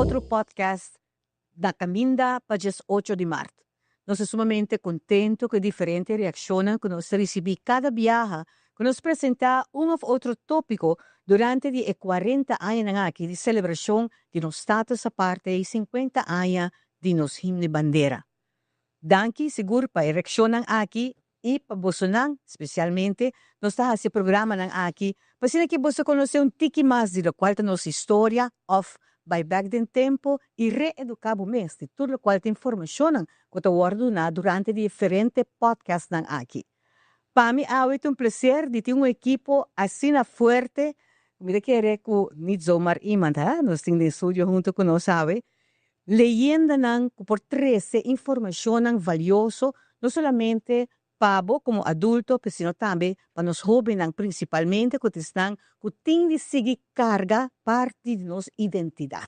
otro podcast na caminda pa 18 di maart. Nos ta sumamente contento cu e diferente reaccionnan cu nos ta ricibi cada biaha cu nos presenta un of otro topico durante di e 40 añanan aki di celebracion di nos Status Aparte y 50 aña di nos himno y bandera. Danki sigur pa e reaccionnan aki y pa bosonan, specialmente, nos ta haci e programanan aki pa asina ki boso conoce un tiki mas di locual ta nos historia of bay bek den tempo y re-educa bo mes di tur locual ta informacionnan cu ta wordo duna durante di diferente podcastnan aki. Pa mi awe ta un placer di tin un ekipo asina fuerte, mi ta kere cu niet zomaar iemand, hè, nos tin den studio hunto cu nos awe, leyendanan cu por trece informacionnan valioso no solamente pa bo como adulto, pero sino tambe pa nos hobennan principalmente cu ta esnan cu tin di sigui carga parti di nos identidad.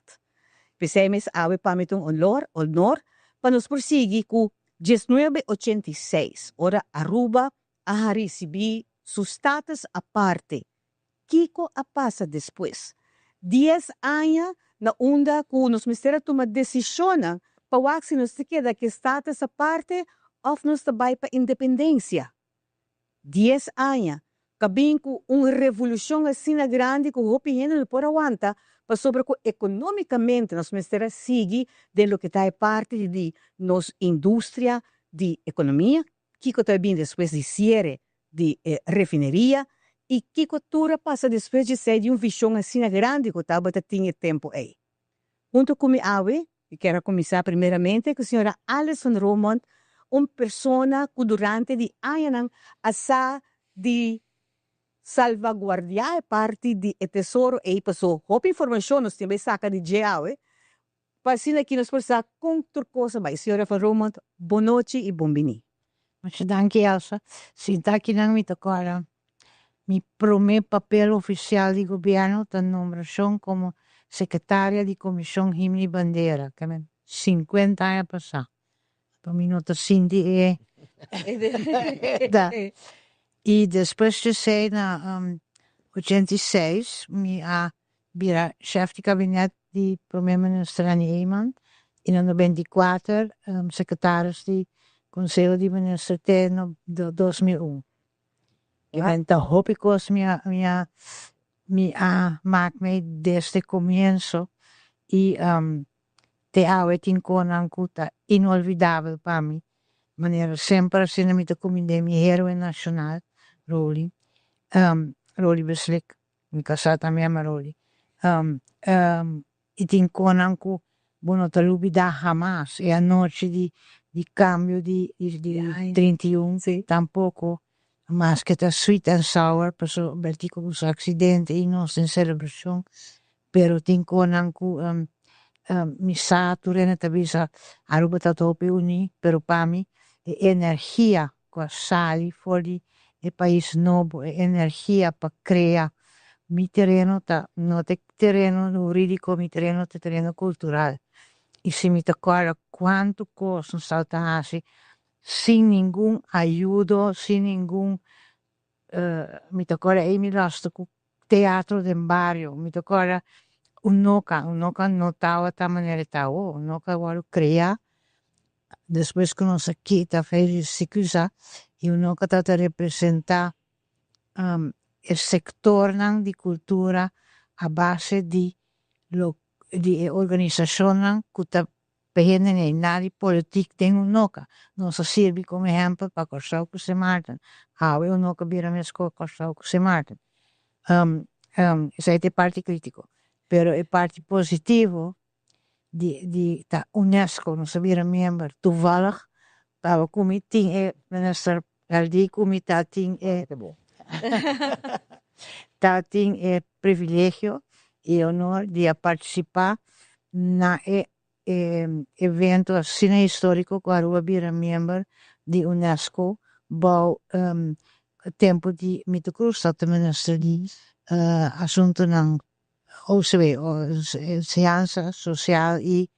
P'esey mes awe pa mi ta un honor, honor pa nos por sigui cu 1986, ora Aruba a ricibi su status aparte. Kico a pasa despues? 10 aña na unda cu nos mester a tuma decisionnan pa wak si nos ta keda cu status aparte of nos ta bay pa independencia. 10 aña, cu a bin cu un revolucion asina grandi cu hopi hende no por aguanta, pasobra cu economicamente nos mester a sigui den loke ta parti di nos industria di economia, kico ta bin despues di ciere di refineria y kico tur a pasa despues di esey di un vision asina grandi cu tabata tin e tempo ey. Hunto cu mi awe, mi kier cuminsa primeramente cu señora Alison Romondt, un persona cu durante di añanan a sa di salvaguardia e parti di e tesoro ey paso hopi informacion nos tin bay saca di dje awe, pa asina aki nos por sa con tur cos a bay. Señora van Romondt, bon nochi y bon bini. Masha danki, Elsa. Sinta akinan mi ta corda mi prome papel oficial di gobierno ta nombracion como secretaria di Comision Himno y Bandera, cu 50 aña pasa. Pa mi no ta sinti e da. Y despues di esey na 86 mi a bira chef di kabinet di prome minister Henny Eman y na 94 secretaris di Conseho di Minister te no 2001. Y ta hopi cos mi a maak mee desde comienzo y te awe tin cosnan cu ta inolvidabel pa mi. Manera semper asina mi ta cuminda mi heroe nacional, Roly. Roly Bisslik. Mi casa tambe yama Roly. Y tin cosnan cu bo no ta lubida hamas. E anochi di cambio di 31 tampoco. Maske ta sweet and sour, paso Bertico su accidente y nos den celebracion. Pero tin cosnan cu mi sa tur hende ta bisa Aruba ta hopi uni, pero pa mi e energia cu a sali for di e pais nobo, e energia pa crea mi tereno ta no ta tereno huridico, mi tereno ta tereno cultural. Y si mi ta corda cuanto cos nos ta haci sin ningun ayudo, sin ningun mi ta corda ey mi lasta cu teatro den bario, mi ta corda Unoca, Unoca no tabata manera ta awor, Unoca a wordo crea despues cu nos a kita for Cicuza y Unoca tabata representa e sectornan di cultura a base di organisacionnan cu ta hende na di politiek den Unoca. Nos a sirbi como ehempel pa Corsou cu Sint Maarten. Awe Unoca a bira mescos Corsou cu Sint Maarten. Esey ta e parti critico. Pero e parti positivo di ta UNESCO, nos a bira member. Toevallig tabata cu mi tin e minister Herdé cu mi ta tin e privilegio y honor di a participa na e evento asina historico cu Aruba a bira member di UNESCO bou tempo di Mito Croes tabata minister di asuntonan OCW, enseñansa social y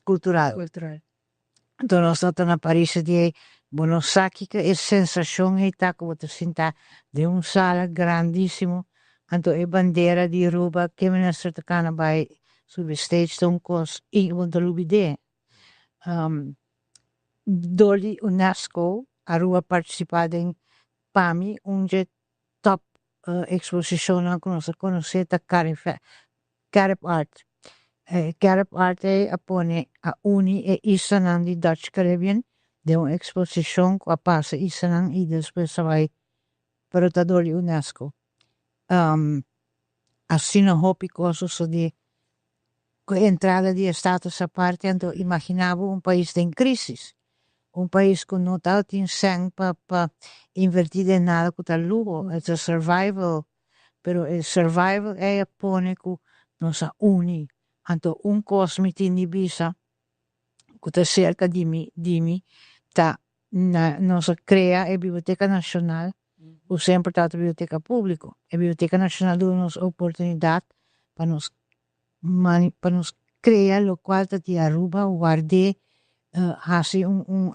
cultural. Cultural. Anto nos tabata na Paris di bo no sa kico e sensacion ey ta cu bo ta sinta den un sala grandisimo anto e bandera di Aruba cu minister ta cana bay. Subi stage ta un kos i bo no ta lubid'é. Dor di UNESCO Aruba a partisipá den pa mi un dje top eksposishonnan ku nos a konosé ta Carib Art. Carib Art ei a pone a uni e islanan di Dutch Caribbean den un eksposishon ku a pasa islanan i despues a bai pero ta dor di UNESCO. Asina hopi kos sosodé ku e entrada di e Status Aparte anto imagina bo un pais den crisis, un pais ku no tabatin sèn pa pa invertí den nada ku ta luho, it's a survival, pero e survival ei a pone ku nos a uni. Anto un kos mi tin di bisa ku ta serka di mi di mi ta na nos a krea e Biblioteka Nashonal ku semper tabata biblioteka públiko. E Biblioteka Nashonal duna nos oportunidat pa nos pa nos krea lokual ta di Aruba ward'é hasi un un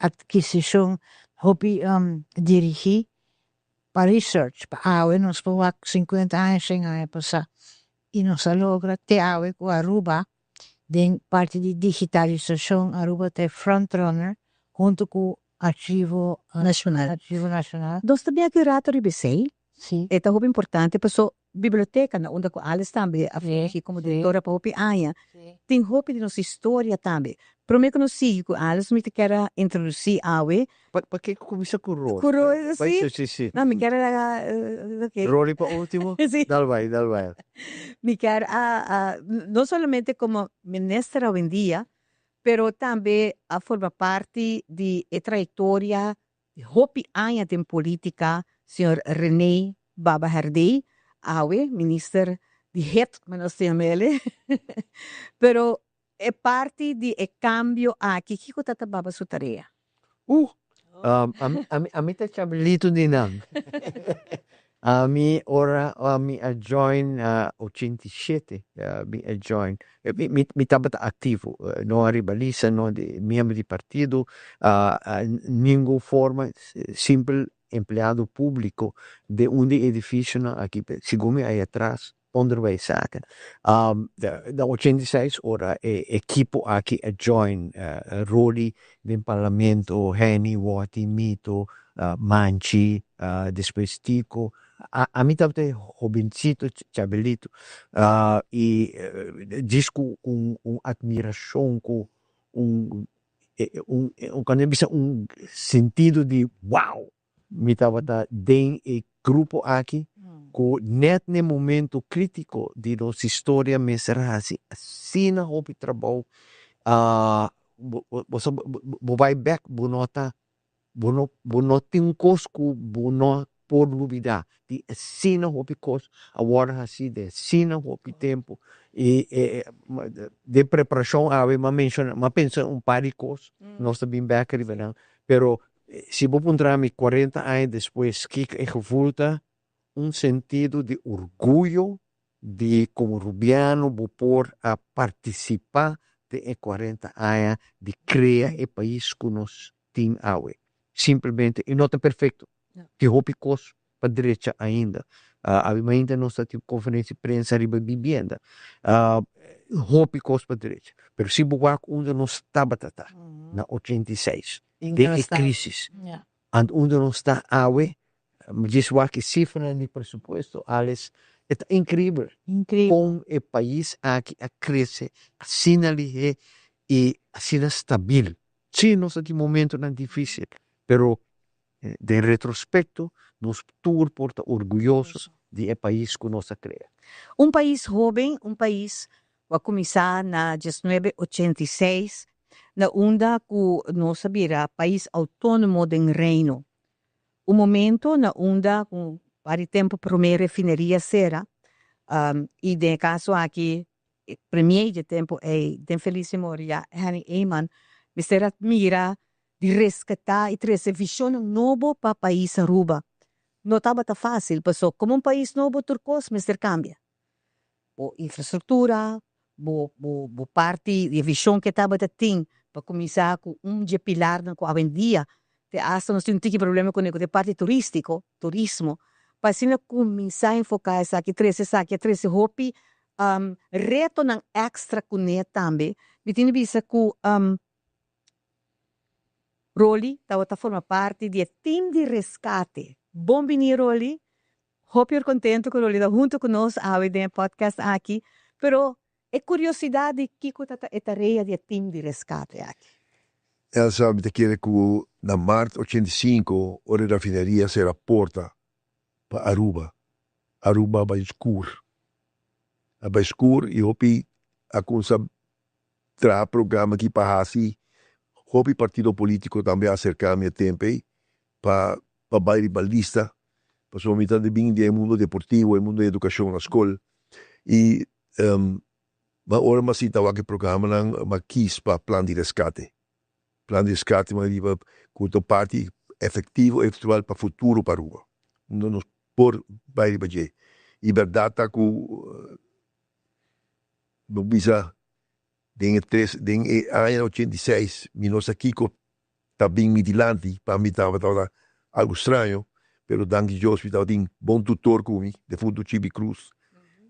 atkisishon hopi dirigí pa research pa awe nos por wak sinkuenta aña shen aña pasá i nos a logra te awe ku Aruba den parti di digitalisashon Aruba ta e front runner huntu ku Archivo Nashonal. Archivo Nashonal. Nos ta bin aki un rato riba esei. Si. E ta hopi importante paso biblioteka na unda ku Alice tambe a fungi komo direktora pa hopi aña. Tin hopi di nos historia tambe. Prome ku nos sigui ku Alice mi ta kier a introdusí awe. Pa ke ku kuminsa ku Rory? Ku Rory, si. Si, si, si. No, mi kier a oke. Rory pa ultimo? Si. Dal bai, dal bai. Mi kier a no solamente komo minister awendia, pero tambe a forma parti di e trayectoria di hopi aña den politica, señor Rene Baba Herdé, awe minister di het, mi nos ta yama el, pero e parti di e cambio aki, kico ta ta Baba su tarea? Ami ta chabelito di nan. Ami ora mi a join 87 mi a join, mi tabata activo, no ariba lista, no di miembro di partido, ningun forma, simpel empleado publico den un di edificionan aki, segun mi aya atras, onderwijszaken. Na 86 ora e ekipo aki a join Rolly den parlamento, Henny, Watty, Mito, Manchi, despues Tico. Ami tabata e hobencito, chabelito, y djis cu un admiracion, cu un, un, bisa un sentido di wow! Mi tabata den e grupo aki ku net na e momento kritiko di nos historia mester hasi asina hopi trabou. Bo sa bo bai bek bo no ta bo no bo no tin un kos ku bo no por lubida di asina hopi kos a wòrdu hasi den asina hopi tempu i den preparashon awe mi a menshona mi a pensa un par di kos nos ta bin bek riba nan pero Si bo puntra mi 40 aña despues kiko e gevoel ta, un sentido di orguyo di komo rubiano bo por a partisipa den e 40 aña di krea e pais ku nos tin awe. Simplemente e no ta perfekto, tin hopi kos pa drecha ainda. Awe mainta nos ta tin konferensia di prensa riba bibienda. Hopi kos pa drecha. Pero si bo wak unda nos tabata ta na 86, den e krisis, ant unda nos ta awe, djis wak e sifranan di presupuesto, Alex, e ta inkribel kon e pais aki a krese asina lihé i asina stabil. Si, nos ta tin momentonan difisil, pero den retrospecto nos tur por ta orguyoso di e pais cu nos a crea. Un pais hoben, un pais cu a cuminsa na 1986, na unda cu nos a bira pais autonomo den Reino. Un momento na unda cu par di tempo prome refineria cera y den e caso aki e premier dje tempo ey den feliz memoria Henny Eman mester a mira di rescata y trece visionnan nobo pa pais Aruba. No tabata facil paso como un pais nobo tur cos mester cambia. Bo infrastructura, bo bo bo parti di e vision ke tabata tin pa cuminsa cu un dje pilarnan cu awendia te hasta nos tin un tiki problema cune cu ta e parti turistico, turismo, pa asina cuminsa enfoca esaki, trece esaki, a trece hopi. Retonan extra kuné tambe. Mi tin di bisa ku Rolly tabata forma parti di e team di reskate. Bon bini, Rolly. Hopi kontentu ku Rolly ta huntu ku nos awe den e podcast aki. Pero e kuriosidat di kiko ta e tarea di e team di reskate aki. Elsa, mi ta kere ku na mart 85, ora rafineria sera porta pa Aruba, Aruba a bai skur. A bai skur i hopi a kuminsá traha programa aki pa hasi. Hopi partido polítiko tambe a aserká mi e tempu ei pa bai riba lista, pasobra mi ta bin di e mundo deportivo, e mundo di edukashon na skol. I ma ora mi a sinta wak e programanan, mi a kies pa plan di reskate. Plan di reskate mi a riba ku ta parti efektivo eventual pa futuro pa Aruba. Unda nos por bai riba dje. I bèrdat ta ku bo bisa den e tres den e aña 86 mi no sa kiko ta bin mi dilanti. Pa mi tabata algu straño, pero danki Dios mi tabatin bon tutor ku mi, defuntu Chibi Cruz,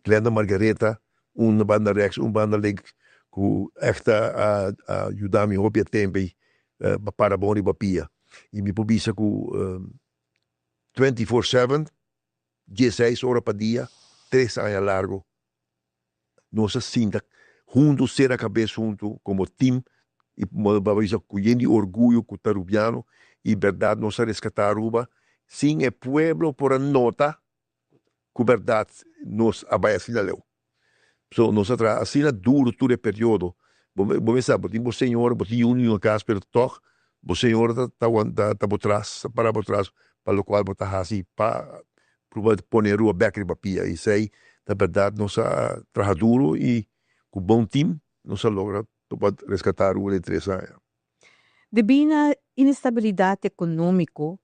Glenda Margareta, un banda rechts, un banda links, ku echt a yuda mi hopi e tempu ei pa para bon riba pia. I mi por bisa ku 24/7, 16 ora pa dia, 3 aña largu, nos a sinta huntu, sera kabes huntu komo team i pa bisa ku yen di orguyo ku ta rubiano. I bèrdat nos a reskatá Aruba sin e pueblo por a nota ku bèrdat nos a bai asina leu. So nos a traha asina duru tur e periodo. Bo sa, bo tin bo señora, bo tin yu na kas, pero tòg bo señora ta bo tras, ta para bo tras pa lokual bo ta hasi pa proba pone Aruba bèk riba pia. I esei ta bèrdat, nos a traha duru i ku bon team nos a logra pa reskatá Aruba den 3 aña. Debí na inestabilidat ekonómiko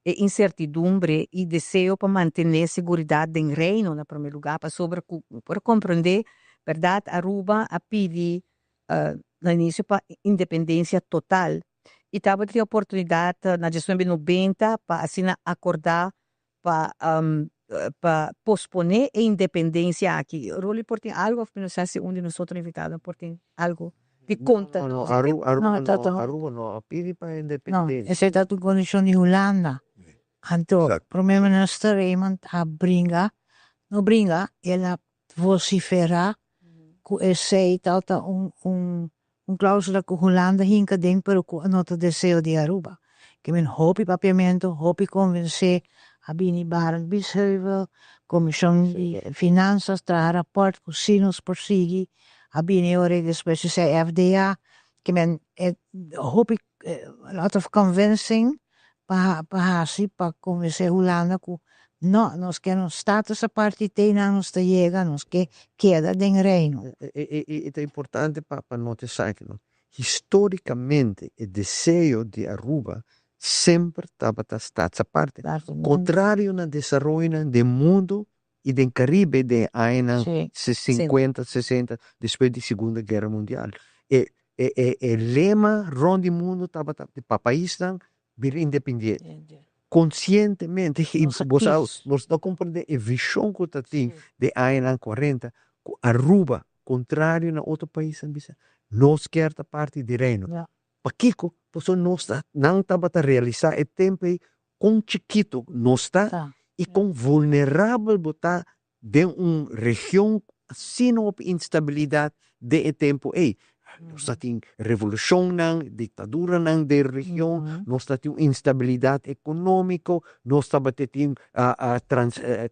i insertidumbre i deseo pa mantené seguridat den reino na promé lugá, pasobra por komprondé, bèrdat, Aruba a pidi na inisio pa independensia total i tabatin oportunidat na 1990 pa asina akordá pa posponé e independensia aki. Rolly por tin algu, òf no sa si un di nos otro invitado por tin algu di konta. No, no, Aruba No, no, tata. Aruba no a pidi pa No, independensia. esei ta un kondishon di Hulanda. Anto, promé minister Raymond a bringa, no bringa, el a vosiferá ku esei tabata un klóusula ku Hulanda hinka den, pero ku no ta deseo di Aruba. Ke men hopi papiamentu, hopi konvensé, a bini Barend Biesheuvel, Komishon di Finanzas, traha rapport ku si nos por sigui, a bini ora despues esei FDA, ke men hopi a lot of convincing pa hasi pa konvensé Hulanda ku no, nos ke nos status aparte te nan nos ta yega, nos ke keda den reino. E ta importante pa nota esaki, no? Histórikamente, e deseo di Aruba semper tabata status aparte. Kontrario na desaroyo di mundu i di Karibe di aña 50, 60, despues di Segundo Guera Mundial. E lema rònt di mundu tabata pa paisnan bira independiente. Konsientemente, i Nos bo kies. nos no komprondé e vishon ku tabatin di aña 40, ku Aruba, kontrario na otro paisnan, bisa, nos ke ta parti di reino. Pakiko, pasobra nos ta, nan tabata realisá e tempu ei kon chikitu nos ta i kon vulnerabel bo ta den un region asina ku instabilidat den e tempu ei. Nos tabatin revolushonnan, diktaduranan den region, nos tabatin instabilidat ekonómiko, nos tabatin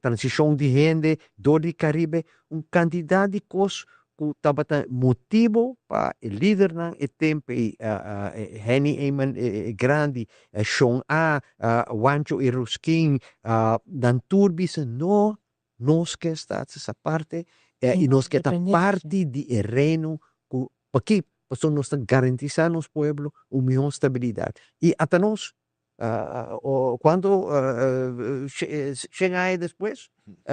transishon di hende dor di Karibe, un kantidat di kos ku tabata motibu pa e lidernan e tempu ei, Henny Eman grandi, Shon A, Juancho Irausquin, nan tur bisa no, nos ke status aparte i nos ke ta Independensia. parti di e reino ku pakiko, pasobra nos ta garantisá nos pueblo un mihó stabilidat. I ata nos kuantu 100 aña despues,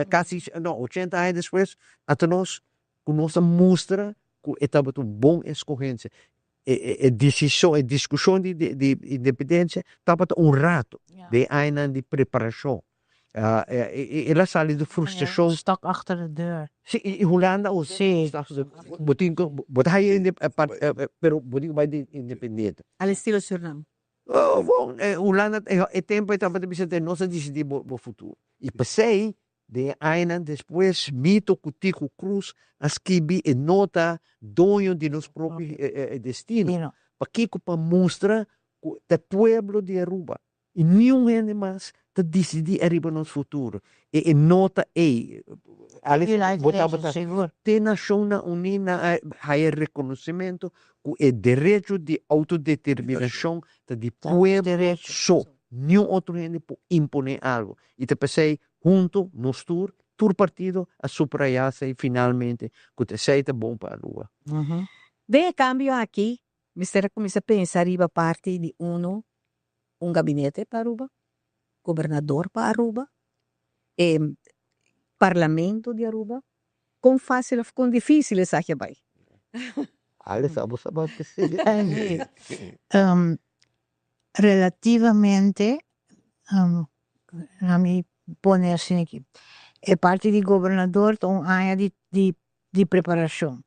kasi no, 80 aña despues, ata nos ku nos a mustra ku tabata un bon eskohensia. E desishon, e diskushon di independensia tabata un ratu, den añanan di preparashon. El a sali di frustrashon. Stok achter de deur. Si, i Hulanda o bo tin ku bo ta haya pero bo tin ku bai di independiente. Al estilo Surinam. Oh bon, Hulanda e tempo ei tabata bisa nos a disidí bo futuro. I p'esei den e añanan despues Mito ku Tico Cruz a skibi e nota Doño di nos propio destino. Pakiko? Pa mustra ku ta e pueblo di Aruba i niun hende mas ta disidí ariba nos futuro. E e nota ei, Alice, bo tabata te Nashonnan Uní nan a haya rekonosementu ku e derecho di outodeterminashon ta di pueblo so. Niun otro hende por imponé algu. I ta p'esei huntu nos tur, tur partido a subrayá esei finalmente ku ta esei ta bon pa Aruba. Den e kambio aki mester a kuminsá pensa riba parti di uno un gabinete pa Aruba, gobernador pa Aruba, e parlamento di Aruba. Kon fásil òf kon difísil esaki a bai? Alex, abo sa bas ke si. Relativamente, ami pone asina aki, e parti di gobernador ta un aña di di preparashon.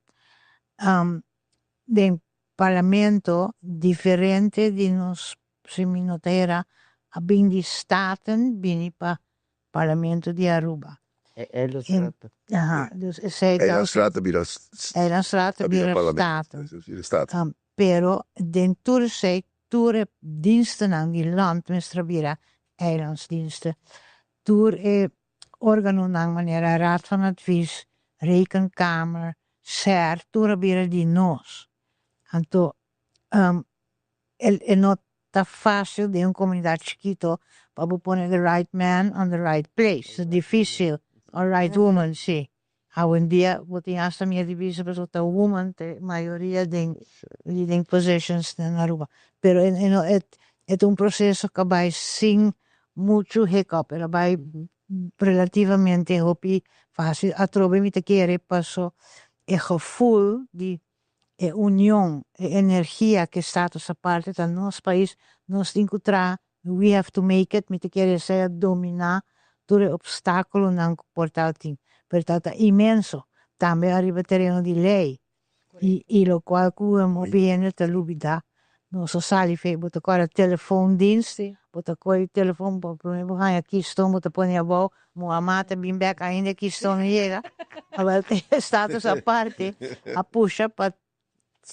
Den parlamento diferente di nos, si mi no ta era, a bin di Staten bini pa parlamento di Aruba. Aha, dus esei ta. Eilandstraat a bira. Eilandstraat a bira Staten. Pero den tur esei tur e dienstennan di land mester a bira eilandsdiensten. Tur e organonan manera Raad van Advies, Rekenkamer, SER, tur a bira di nos. Anto e no ta fácil den un comunidad chikito pa bo pone the right man on the right place. Ta difícil. Or right woman, sí. Awendia bo tin hasta miedo di bisa pasobra ta woman ta e mayoria den leading positions na Aruba. Pero e no e ta un proceso cu a bay sin mucho hiccup, el a bay relativamente hopi fácil. Atrobe mi ta kere paso e gevoel di e union, e energia cu Status Aparte ta nos pais, nos tin cu traha, we have to make it, mi ta kere esey a domina tur e obstaculonan cu por ta tin, pero ta ta inmenso, tambe ariba tereno di ley y locual cu hopi hende ta lubida, nos a sali fe, bo ta kore telefoondienst, bo ta kore telefon, bo prome bo haña keystone bo ta pone abou, Muhammad a bin bek ainda keystone no yega, awel te Status Aparte a pusha pa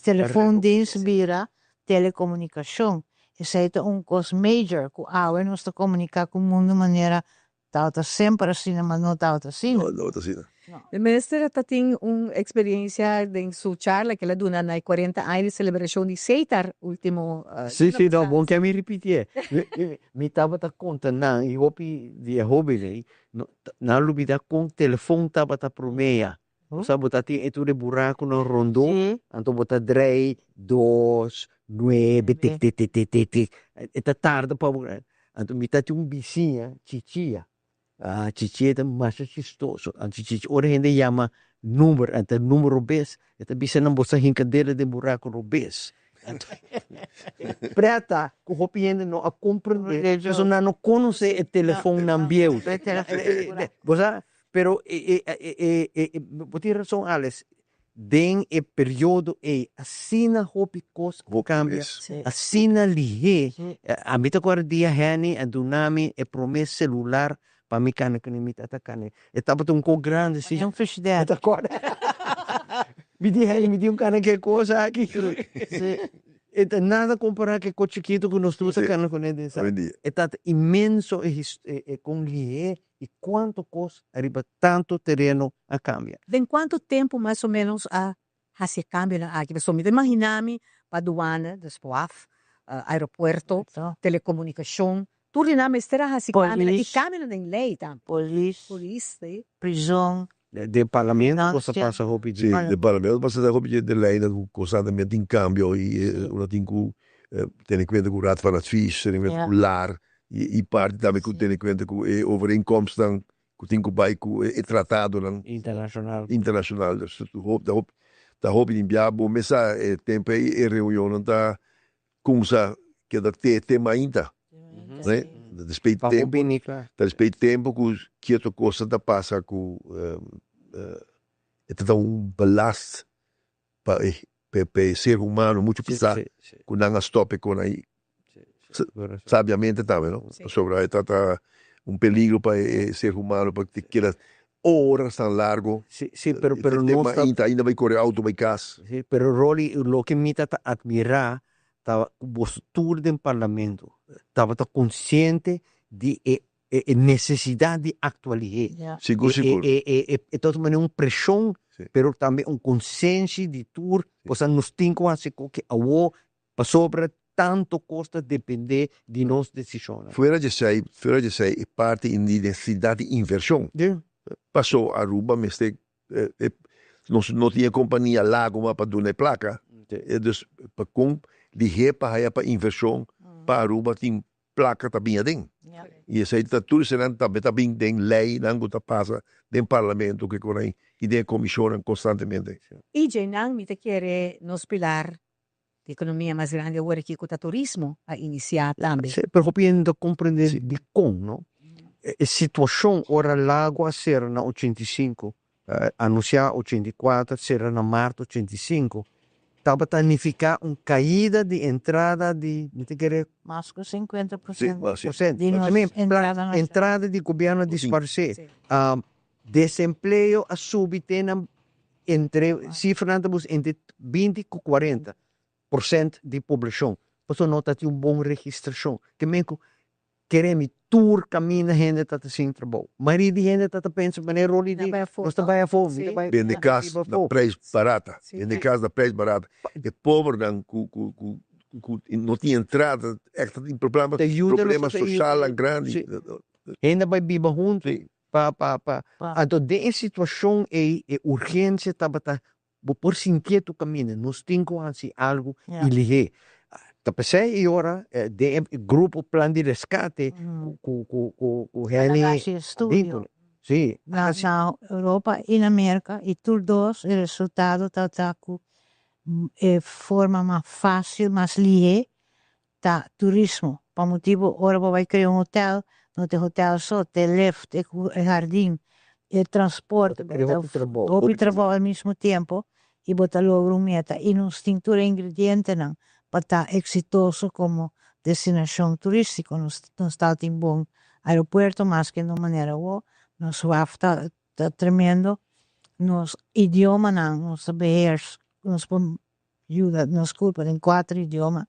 telefoondienst bira telecomunicacion, esey ta un cos major cu awe nos ta comunica cu mundo manera tabata semper asina ma no tabata asina. No tabata asina. De minister ta tin un experiencia den su charla cu el a duna na e cuarenta aña di celebracion di Setar ultimo Si, si, no, bon ke mi ripitié. Mi tabata konta nan i hopi di e hóbennan nan a lubidá kon telefon tabata promé. Osea bo ta tin e tur e burakunan rondó, anto bo ta drei dos, nuebe, tik tik tik tik tik tik, e ta tarda pa bo. Anto mi ta tin un bisiña, Chichia, ah Chichia ta masha chistoso, anto Chichi ora hende yama number, anto e number robes, e ta bisa nan bo sa hinka dede den buraku robes. Preta ku hopi hende no a komprende, pasobra nan no konosé e telefonnan bieu. Bo sa, pero bo tin rason Alex, den e periodo ei asina hopi kos a kambia, asina lihé. Ami ta kòrda dia Henny a duna mi e promé selular pa mi kana ku mi tata kana. E tabata un kos grandi si. Un frigidaire. Mi ta kòrda. Mi di Henny, mi di un kana ke kos aki. E ta nada kompará ku e kos chikitu ku nos tur ta kana kuné den sa. E tabata inmenso e kon lihé i kuantu kos ariba tantu tereno a kambia. Den kuantu tempu mas o ménos a hasi e kambionan aki? Pasobra mi ta imaginá mi pa duana, dus waf, aeropuerto, telekomunikashon, tur di nan mester a hasi kambionan i kambionan den lei tambe. Polis. Polis, si. Prizon. Den parlamento kos ta pasa hopi dje. Si, den parlamento pasa hopi dje den leinan ku konstantemente tin kambio i uno tin ku tene kuenta ku Raad van Advies, tene kuenta ku lar i parti tambe ku tene kuenta ku e overeenkomstnan ku tin ku bai ku e tratadonan Internashonal. internashonal. Dus ta hopi ta hopi di bia bo mes sa e tempu ei e reunionnan ta kumsa keda te te mainta. Despues Pa tempo, bini, claro. Despues tempo ku kierto kos ta pasa ku e ta un belast pa e ser humano mucho pisá ku nan a stop e kon ahí. Sabiamente tambe, no? Pasobra e ta un peligro pa e ser humano pa te keda horas tan largo. Sí, sí, pero no ta ainda bai kore auto bai kas. Sí, pero Rolly, loke mi ta admirá ta boso tur den parlamento tabata konsiente di e nesesidat di aktua lihé. Sigur, sigur. E ta manera un preshon, pero tambe un konsenshi di tur, pasobra nos tin ku hasi koke awor, pasobra tantu kos ta dependé di nos desishonnan. Fuera di esei, e parti di nesesidat di invershon. Paso Aruba mester, nos no tin kompania Lago mas pa duna plaka. Dus pa kon lihé pa haya pa invershon pa Aruba tin plaka ta bin aden. I esei ta tur eseinan tambe ta bin den leinan ku ta pasa den parlamento ku kon ei i den komishonnan konstantemente. I nan mi ta kere nos pilar di ekonomia mas grandi awor aki ku ta turismo a inisiá tambe. Sí, pero hopi no ta komprendé di kon, no? E situashon ora Lago a sera na 85, anunsiá 84, sera na mart 85, tabata nifiká un kaida di entrada di, mi ta kere, Mas ku 50%. Sí, mas por siento. Di nos entrada nacional. Entrada di gobièrnu a disparsé. Desempleo a subi te na entre sifranan ta entre 20 i 40% di poblashon. Pasobra no tabatin un bon registrashon. Ke men ku kere mi tur kaminda hende ta sin trabou. Mayoria di hende ta pensa manera Rolly di, bai afó. Nos ta bai afó, mi ta bai Bende kas biba na afó. Prijs barata. Bende kas na prijs barata. E pobernan ku no tin entrada, echt tin problema, Ta yuda problema nos ta yuda. sosial grandi. Hende bai biba huntu. Pa. Anto, den situashon e urgensia tabata bo por sinti tur kaminda. Nos tin ku hasi algu i lihé. Ta p'esei ora den grupo plan di reskate ku Henny Hasi estudio. Na Europa i na Amérika i tur dos e resultado ta ku e forma mas fásil, mas lihé ta turismo. Pa motibu ora bo bai krea un hotel, no ta hotel so, tin lift, e hardin, e transporte, Krea hopi trabou. Hopi trabou al mesmo tempu i bo ta logra un meta. I nos tin tur e ingredientenan pa ta eksitoso komo destinashon turístiko. Nos ta tin bon aeropuerto, maske no manera awor, nos waf ta tremendo, nos idiomanan, nos ta beheers, nos por yuda nos kurpa den kuater idioma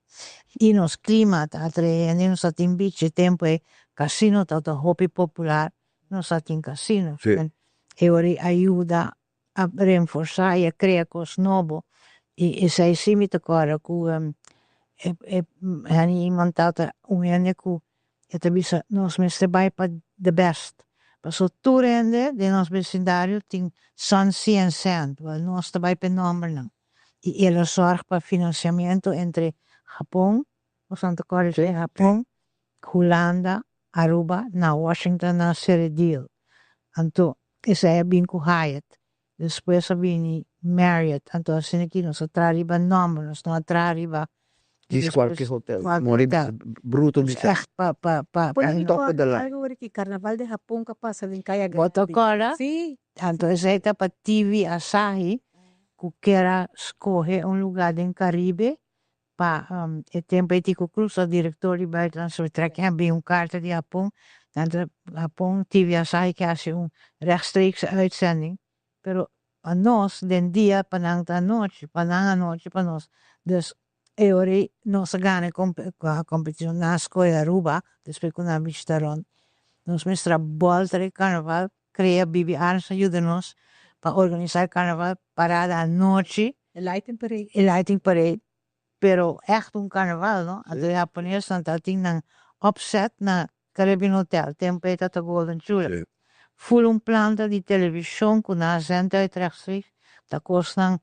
i nos klima ta atraente, nos tin beach. E tempu ei kasino ta hopi popular, nos tin kasino. E ora a yuda a reforsá i a krea kos nobo. I esei sí mi ta kòrda ku e Henny Eman tabata un hende ku e ta bisa nos mester bai pa the best. Pasobra tur hende den nos besindario tin sun, sea and sand. Wel, nos ta bai pa e nòmbernan. I el a sòrg pa finansiamentu entre Japon, bo ta kòrda Japon, Hulanda, Aruba, na Washington na sera deal. Anto, esei a bin ku Hyatt. Despues a bini Marriott. Anto asina aki nos a traha riba nòmber, nos no a traha riba Djis kualke hotel. Kualke Mori hotel. bruto Dus bisa. echt pa Bueno, top of the line. Algu ku Karnaval di Japon ku pasa den Kaya Bo ta Grandi. kòrda? Sí. Anto esei ta pa TV Asahi ku ker a skohe un lugá den Karibe pa e tempu ei Tico Cruz a direktor di Buitenlandse Betrekking a bin un karta di Japon. Anto Japon TV Asahi ke hasi un rechtstreekse uitzending. Pero pa nos den dia, pa nan ta anochi, pa nan anochi pa nos. Dus e ora ei nos a gana e kompetishon, nan a skohe Aruba, despues ku nan a bishita rònt. Nos mester a bòlta e karnaval, krea Bibi Arns a yuda nos pa organisá e karnaval, parada anochi. E lighting parade. E lighting parade. Pero echt un karnaval, no? Anto e japonesnan tabatin nan opzet na Caribbean Hotel, tempu ei tabata Golden Tulip. Full un planta di televishon ku nan a zend uit rechtstreeks. Ta kosnan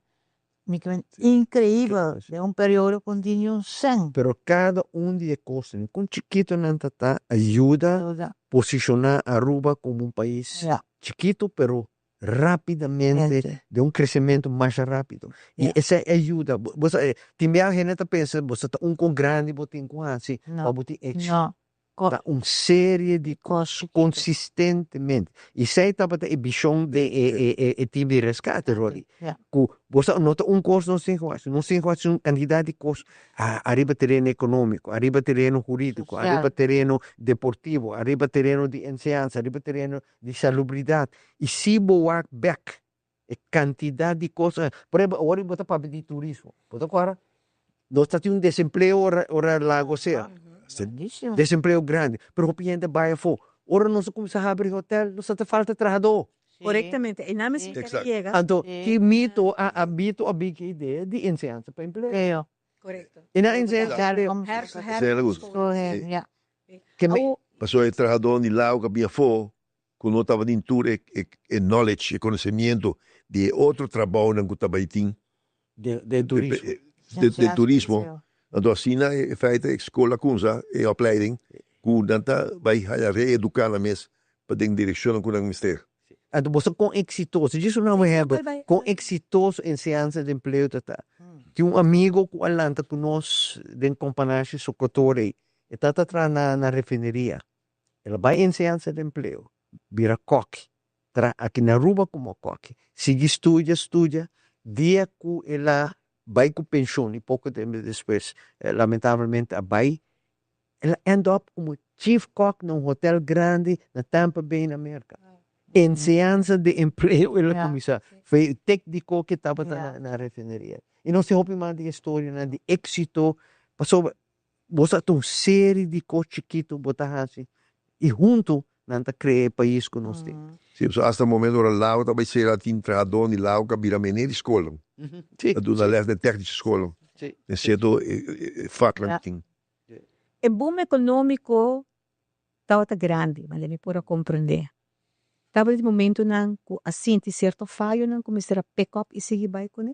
mi ke men inkreibel den un periodo ku no tin ni un sèn. Pero kada un di e kosnan, kon chikitu nan ta yuda Yuda. posishoná Aruba komo un pais chikitu, pero rápidamente den un kresementu mas rápido. I esei a yuda. Bo sa, tin biaha hende ta pensa bo ta un kon grandi bo tin ku hasi No. pa bo tin éksito. No. Ta un serie di Cos consistentemente. Y esey tabata e vision di e team di rescate, Rolly. Cu bo sa no ta un cos nos tin cu haci, nos tin cu haci un cantidad di cos ariba tereno economico, ariba tereno huridico, Social. Ariba tereno deportivo, ariba tereno di enseñansa, ariba tereno di salubridad. Y si bo wak bek e cantidad di cos, por ehempel, awor bo ta papia di turismo, bo ta acorda? Nos ta tin un desempleo ora Lago cera. Grandísimo. Desempleo grandi, pero hopi hende bay afo. Ora nos a cuminsa habri hotel, nos ta falta trahador. Correctamente. E naam is yega. Anto, ki mito a mito a bin ki idea di enseñansa pa empleo. Empleo. Correcto. E na enseñansa pa empleo. Her, ja. Ke me- Paso e trahador di Lago que bin afo, cu no tabatin tur e knowledge, e conocimiento di e otro trabounan cu tabatin. De turismo. De turismo. Anto asina in feite e school a cuminsa e opleiding cu nan ta bay haya reeduca nan mes pa den direccionnan cu nan mester. Anto bo sa con exitoso, djis un ehempel, con exitoso enseñansa di empleo ta ta. Tin un amigo cu a lanta cu nos den Companashi Socotore, e tata traha na refineria. El a bay enseñansa di empleo, bira koki, traha aki na Aruba como koki, sigui studia, studia, dia cu el a bay cu pensioen y poco tempo despues lamentablemente a bay, el a end up como chief kok na un hotel grandi na Tampa Bay na Merca. Enseñansa di empleo el a cuminsa, fe tek di koki tabata na refineria. Y nos tin hopi mas di historianan di exito, pasobra bo sa ta un serie di cos chikito bo ta haci y hunto nan ta crea e pais cu nos tin. Si, so hasta momento ora Lago ta bay cera tin trahador di Lago ca bira meneer di school. A duna les den technische school. Den cierto vaknan tin. E boom economico tabata grandi, ma mi por a comprende. Tabata momentonan cu a sinti cierto fallonan cu mester a pick up y sigui bay cu ne?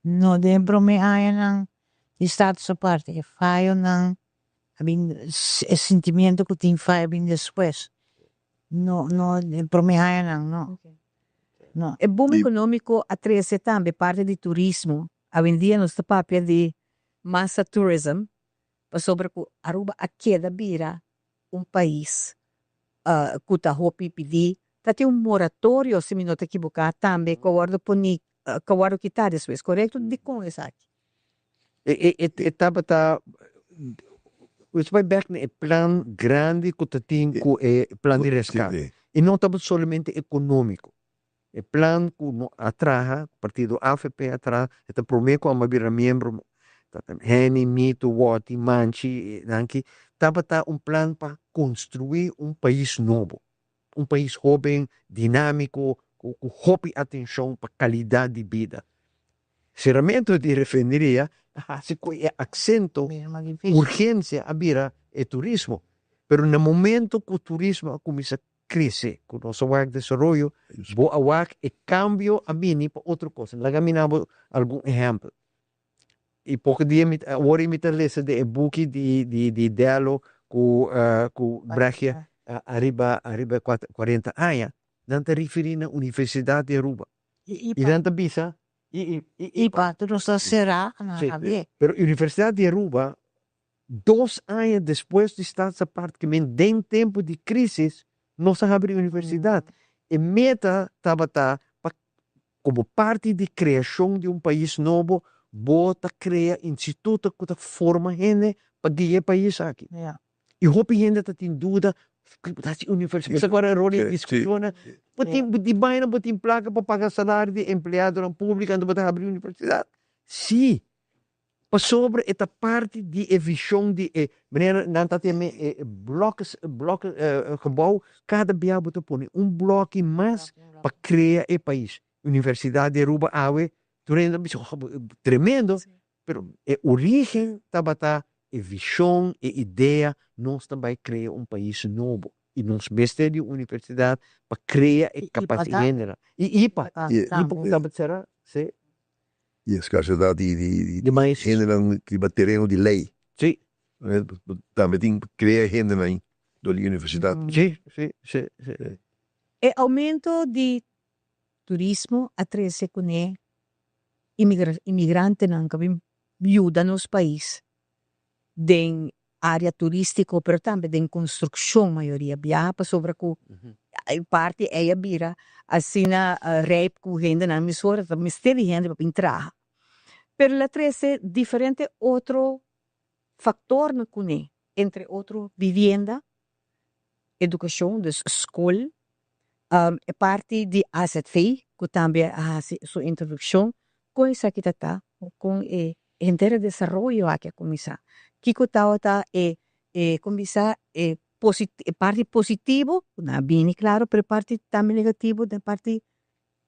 No, den prome añanan di Status Aparte, e fallonan a bin, e sentimiento cu tin fallo a bin despues. No, no, den prome añanan no. No. E boom economico a trece tambe parti di turismo. Awendia nos ta papia di massa tourism, pasobra cu Aruba a keda bira un pais cu ta hopi pidi. Ta tin un moratorio, si mi no ta equivoca, tambe cu a wordo poni, cu a wordo kita despues, correcto? Dicon esaki? E tabata, nos bay bek na e plan grandi cu ta tin cu e plan di rescate. E no tabata solamente economico. E plan cu no a traha, partido AVP a traha, e ta prome cu a bira miembro, Henny, Mito, Wati, Manchi, Nanki, tabata un plan pa construi un pais nobo. Un pais hoben, dinamico, cu hopi atencion pa calidad di bida. Ceramento di refineria, haci cu e accento, urgencia a bira e turismo. Pero na momento cu turismo a cuminsa crece, cu nos a wak desaroyo, bo a wak e cambio a bini pa otro cos. Laga mi duna bo algun ehempel. Y poco dia mi, awor mi ta lesa di e buki di Delo cu Bregia ariba 40 aña, nan ta referi na Universidad di Aruba. Y Y nan ta bisa y IPA, tur nos ta cera, na habie. Pero Universidad di Aruba, 2 aña despues di Status Aparte, cu men den tempo di crisis, nos a habri universidad. E meta tabata pa, como parti di creacion di un pais nobo, bo ta crea instituto cu ta forma hende pa guia e pais aki. Y hopi hende ta tin duda, ta haci universidad. Agora Rolly discussiona, bo tin di vaina, bo tin placa pa paga salario di empleadonan publico, anto bo ta habri universidad. Si, pasobra e ta parti di e vision di e manera nan ta tene e blokes, bloke, gebouw, cada bia bo ta pone un bloki mas pa crea e pais. Universidad di Aruba awe, tur hende ta bisa, oh, tremendo, pero e origen tabata e vision, e idea, nos ta bay crea un pais nobo. Y nos mester di universidad pa crea e Y IPA capacidad. Y IPA. Y IPA tabata cera, si. Y escarsedad di Di maestro. Hendenan riba tereno di ley. Tambe tin crea hendenan door di universidad. Si, si, si, si. E aumento di turismo a trece cune immigrantenan cu bin yuda nos pais den. Área turístiko, pero tambe den konstrukshon mayoria biaha pasobra ku e parti ei a bira asina rijp ku hendenan mesora ta mester di hende pa bin traha. Pero el a trese diferente otro faktornan kuné, entre otro vivienda, edukashon, dus skol, e parti di azv ku tambe a hasi su introdukshon, kon esaki ta ta, kon e henter e desaroyo aki a kuminsá, kiko tabata e e kon bisa e e parti positivo ku nan a bini klaro, pero e parti tambe negativo den parti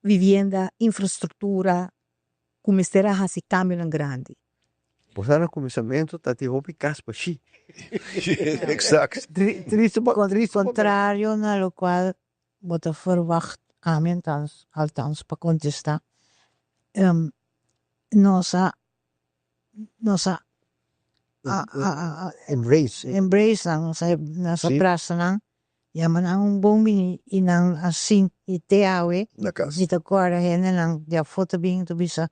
vivienda, infrastruktura ku mester a hasi kambionan grandi. Bo sa na kuminsamentu ta tin hopi kas bashí. Exact. Tristu pa tristu pa Kontrario na lokual bo ta ferwagt ami antans althans pa kontestá nos a nos a Embrace. Embrace nan nos a nos a brasa nan yama nan un bon bini i nan a sinti te awe Na kas. Mi ta kòrda hendenan di afó ta bin ta bisa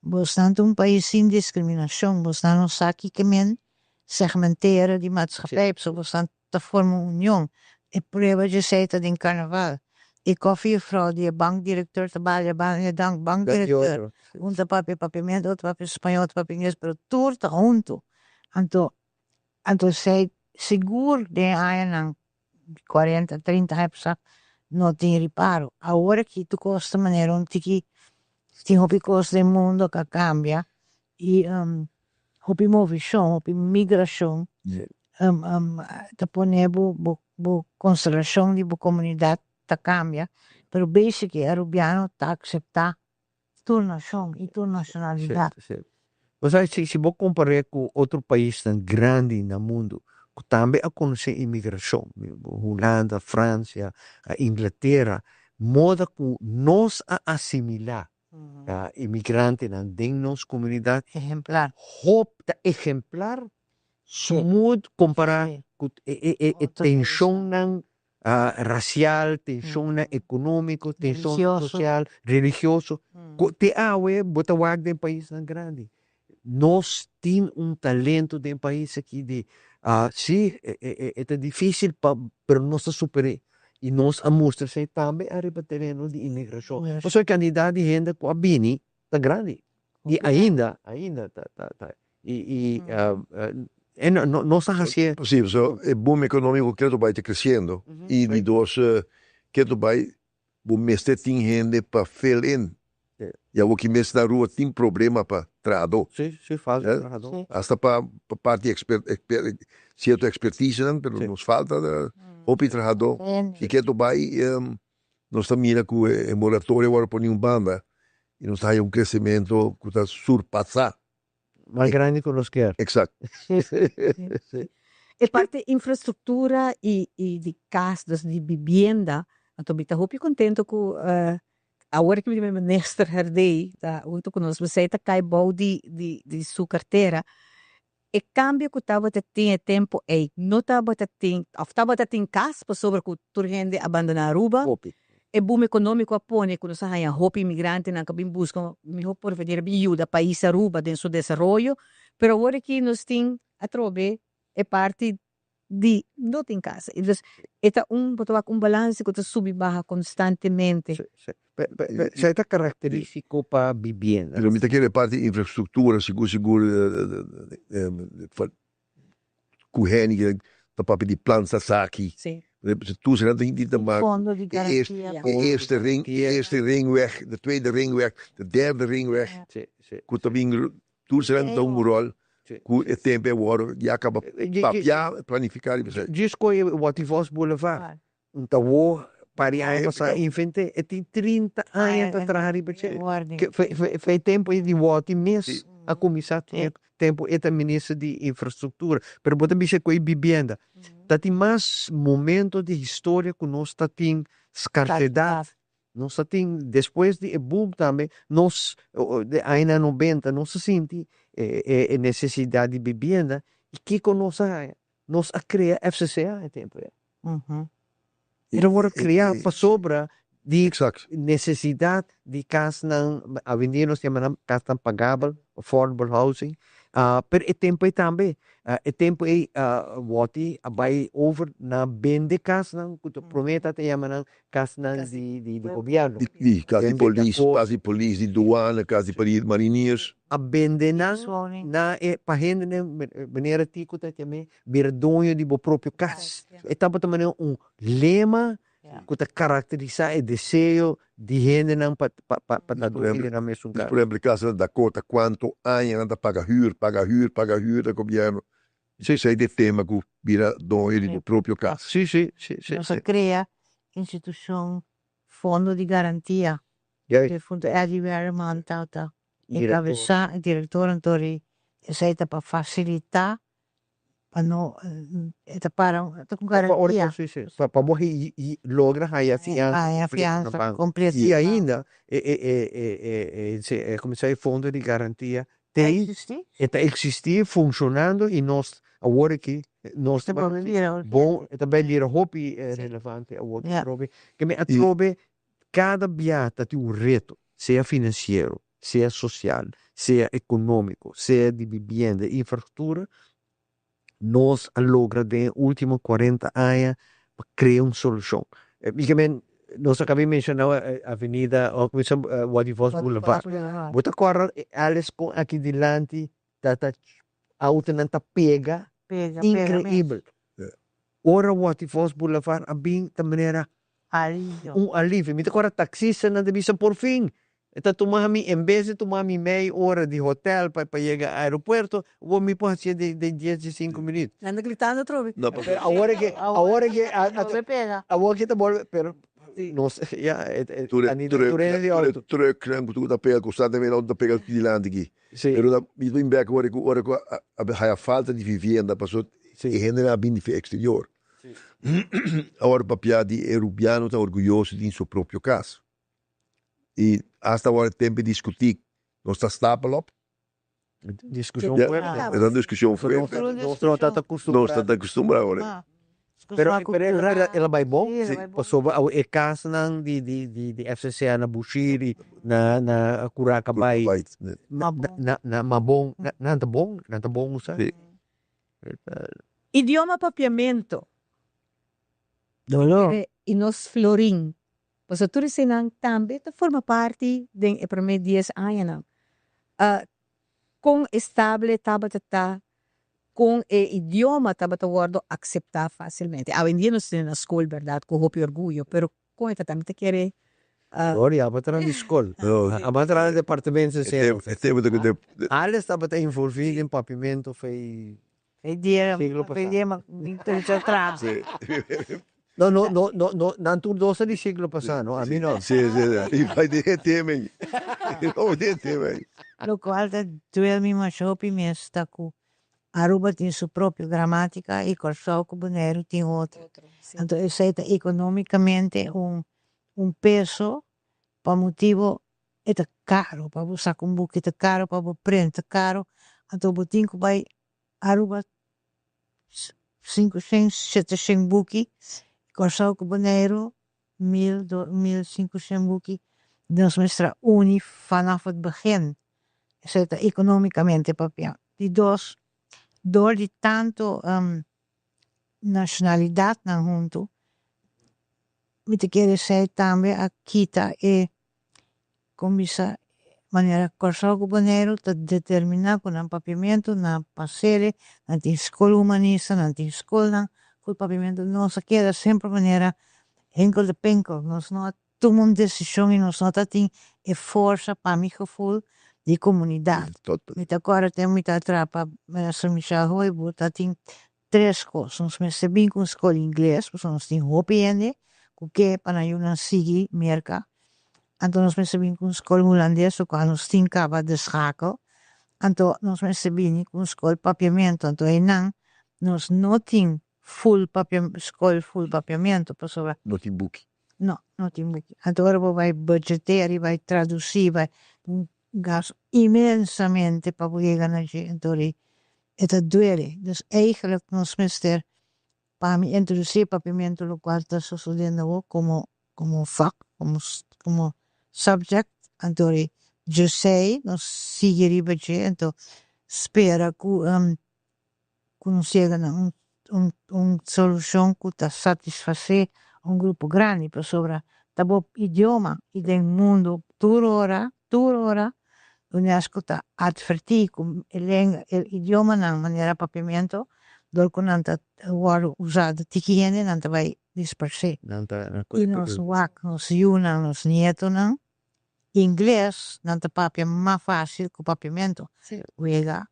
Bosnan ta un pais sin diskriminashon, bosnan no sa kiko men segmenteren di maatschappij, pasobra bosnan ta forma un union. E prueba dje esei ta den karnaval. E kòfiejuffrouw di e bankdirekteur ta balia banda di e bankdirekteur. Un ta papia papiamento, otro papia spañó, otro papia ingles, pero tur ta huntu. Anto, anto esei sigur den e añanan 40, 30 aña pasá no tin riparo. Awor aki tur kos ta manera un tiki, tin hopi kos den mundo ku a kambia i hopi movishon, hopi migrashon ta pone bo bo konstelashon di bo komunidat ta kambia, pero basically arubiano ta akseptá tur nashon i tur nashonalidat. Sí, sí. Bo sa si si bo kompar'é ku otro paisnan grandi na mundu ku tambe a konosé imigrashon, Hulanda, Fransia, Inglatera, moda ku nos a asimilá imigrantenan den nos komunidat, Ehemplar. hop ta ehemplar, smooth kompará ku e e e tenshonnan rasial, tenshonnan ekonómiko, tenshon sosial, religioso, ku te awe bo ta wak den paisnan grandi. Nos tin un talento den pais aki di, si, e ta difísil pa, pero nos ta super'é. I nos a mustra esei tambe ariba tereno di imigrashon. Pasobra e kantidat di hende ku a bini ta grandi. I ainda, ainda ta, ta, ta, i, i e no, no, nos a hasié. Sí, pasobra e boom ekonómiko ketu bai ta kresiendo i di dos ketu bai bo mester tin hende pa fill in. I awor ki mes na Aruba tin problema pa trahadó. Sí, sí, falta trahadó. Hasta pa parti eksper, eksper, sierto ekspertisenan, pero nos falta hopi trahadó. I ketu bai Nos ta mira ku e moratorio a wòrdu poni un banda i nos ta haña un kresementu ku ta surpasá. Mas grandi ku nos kier. Eksakto. E parti infrastruktura i i di kas, dus di bibienda, anto mi ta hopi kontento ku awor ku mi minister Herdé ta huntu ku nos, esei ta kai bou di di di su kartera. E kambio ku tabata tin e tempu ei no tabata tin òf tabata tin kas pasobra ku tur hende a bandoná Aruba. E boom ekonómiko a pone ku nos a haña hopi imigrantenan ku a bin buska un mihó porvenir, a bin yuda pais Aruba den su desaroyo. Pero awor aki nos tin atrobe e parti di no tin casa. Entonces e ta un bo ta wak un balance cu ta subi baha constantemente. Sí, sí. Pe, pe, pe, esei ta caracteristico pa bibienda. Pero mi ta kere parti di infrastructura sigur sigur cu hende ta papia di plan Sasaki. Sí. Tur esnan ta hinti ta mak Fondo di garantia. e eerste ring, e eerste ringweg, de tweede ringweg, de derde ringweg. Sí, sí. Cu ta bin Tur esnan ta un rol ku e tempu e wòrdu ya kaba papia, planifiká riba esei. Djis koe Watty Vos Boulevard, un ta wou par di aña pasá a invent'é, e tin 30 aña ta traha riba dje. Fe e tempu ei di Watty mes a kuminsá tempu e ta minister di infrastruktura. Pero bo ta bisa ku e bibienda ta tin mas momento di historia ku nos ta tin skarsedat. Nos a tin despues di e boom tambe nos de añanan nobenta nos a sinti e nesesidat di bibienda i kiko nos a haña? Nos a krea FCCA e tempu ei. El a wòrdu kreá pasobra di nesesidat di kasnan, awendia nos yama nan kasnan pagabel, affordable housing. Pero e tempo ei tambe, e tempo ei Watty a bai over na bende kasnan ku ta promé ta ta yama nan kasnan di di di gobièrnu. Di di kas di polis, kas di polis, di duana, kas di mariniers. A bende nan na e pa hendenan manera Tico ta yam'é bira doño di bo propio kas. E tabata manera un lema ku ta karakterisá e deseo di hendenan pa pa pa pa ta doño di nan mesun kas. Por ehempel, e kas na Dakota kuantu aña nan ta paga hür, paga hür, paga hür na gobièrnu. Esei ta e tema ku bira doño di bo propio kas. Sí, sí, sí, sí. Nos a krea institushon Fondo di Garantia. Defuntu Eddie Werleman tabata enkabesá, e direktor anto di esei ta pa fasilitá pa no e ta para e ta ku garantia. Sí, sí, pa pa bo logra haya fiansa Haya fiansa kompleto. I ainda e e e e e e como se fondo di garantia Ta eksistí. E ta eksistí funshonando i nos awor aki nos Ta bolbe bira urgente. Bon e ta bai bira hopi relevante awor atrobe. Ke mi atrobe kada bia ta tin un reto sea finansiero, sea sosial, sea ekonómiko, sea di bibienda, infrastruktura, nos a logra den e último 40 aña pa krea un solushon. Mi ke men, nos a kaba di menshoná avenida òf kuminsá Watty Vos Boulevard. Bo ta kòrda Alice kon aki dilanti ta ta outonan ta pega inkreibel. Ora Watty Vos Boulevard a bin ta manera un alivio. Mi ta kòrda taksistanan ta bisa por fin e ta tuma mi en bes di tuma mi mei ora di hotel pa pa yega aeropuerto awor mi por hasié den den dies di sinku minüt. Nan ta gritando atrobe. No, pasobra. Pero awor ke awor ke awor ke ta bolbe pero nos ya e Tur e tur hende di tur e outo. trucknan ku ta pega konstantemente outo ta pega dilanti aki. Pero ta mi ta bin bek ora ku ora ku a haya falta di vivienda pasobra e hendenan a bini di exterior. Awor papia di e rubiano ta orguyoso di tin su propio kas. I asta awor e tempo di diskutí nos ta stapel op. Diskushon fuerte. E ta un diskushon fuerte. Nos no ta akustumbrá. Nos no ta akustumbrá awor. Pero pero el a bai bon pasobra awo e kasnan di di di di FCCA na Bushiri na na Curacabay na na Mabon nan ta bon nan ta bon usa. Idioma papiamento Doló. I nos florin. Pasobra tur eseinan tambe ta forma parti den e promé dies añanan. Kon estable tabata ta kon e idioma tabata wòrdu akseptá fásilmente. Awendia nos tene na skol bèrdat ku hopi orguyo, pero kon e ta ta? Mi ta kere. Sorry, abo ta na di skol. Abo ta na departamento di enseñansa. Alex tabata envolví den papiamento fei E dia Siglo pasá. e dia ma mi ta traha. Sí. No, no, no, no, no, nan tur dos ta di siglo pasá, no, ami no. Sí, sí, sí. I bai den e tema ei. I bai den e tema ei. Lokual ta duel mi masha hopi mes ta ku Aruba tin su propio gramatika i Kòrsou ku Boneiru tin otro. Anto esei ta ekonomikamente un un peso pa motibu e ta karo pa bo saka un buki ta karo pa bo prent ta karo anto bo tin ku bai Aruba 500, 700 buki, Kòrsou ku Boneiru 1000, 1500 buki. Nos mester a uni vanaf het begin. Esei ta economicamente papia. Di dos, dor di tantu nashonalidatnan huntu, mi ta kere esei tambe a kita e kon bisa manera Kòrsou ku Boneiru ta determiná ku nan papiamentu, nan pasele, nan tin skol humanista, nan tin skolnan ku papiamentu. Nos a keda semper manera hinkel de pinkel, nos no a tuma un desishon i nos no ta tin e forsa pa mi gevoel di komunidat. Mi ta kòrda tempu mi ta traha pa minister Michel Hooyboer ta tin tres kos, nos mester bin ku un skol ingles pasobra nos tin hopi hende ku ke pa nan yunan sigui Merka, anto nos mester bin ku un skol hulandes lokual nos tin kaba de schakel, anto nos mester bini ku un skol papiamentu, anto einan nos no tin full papia skol full papiamentu pasobra. No tin buki. No, no tin buki. Anto ora bo bai budgeteer i bai tradusí bai un gasto inmensamente pa bo yega na dje anto di e ta duele. Dus eigenlijk nos mester pa mi introdusí papiamentu lokual ta sosodiendo awor komo komo vak komo komo subject anto di djesei nos sigui riba dje anto. spera ku ku nos yega na un un un solushon ku ta satisfasé un grupo grandi pasobra ta bo idioma i den mundu tur ora tur ora UNESCO ta atvertí ku e lenga e idiomanan manera papiamento dor ku nan ta wòrdu usá dor tiki hende nan ta bai disparsé. I nos wak nos yunan nos nietonan ingles nan ta papia mas fásil ku papiamento. Wega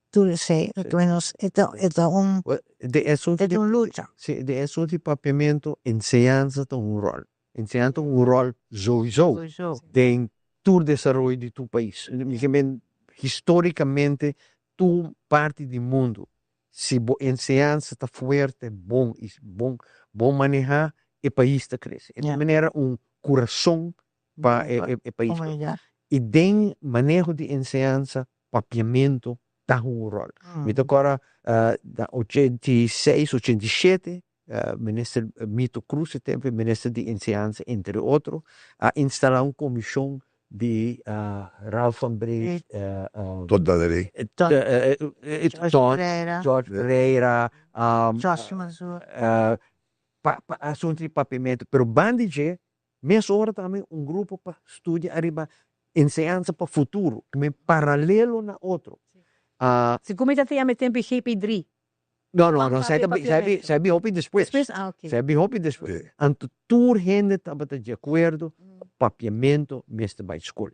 tur esei nos e ta e ta un e ta un lucha. Si, den asuntu di papiamento enseñansa ta un ròl. Enseñansa ta un ròl souiso den tur desaroyo di tur pais. Mi ke men histórikamente tur parti di mundu si bo enseñansa ta fuerte, bon i bon bon manehá e pais ta krese. E ta manera un kurason pa e pais. I den maneho di enseñansa papiamento ta hunga un ròl. Mi ta kòrda na 86, 87 minister Mito Croes e tempu minister di enseñansa entre otro a instalá un komishon di Ralph van Breet, Ton Dandaré. Ton, George Pereira, pa asuntu di papiamento. Pero banda di dje mesora tambe un grupo pa studia ariba enseñansa pa futuro, paralelo na otro. Segun mi ta yama e tempu GP3. No, no, no, esei ta esei bin hopi despues. Despues, ah, ok. Esei bin hopi despues. Anto tur hende tabata di akuerdo ku papiamentu mester bai skol.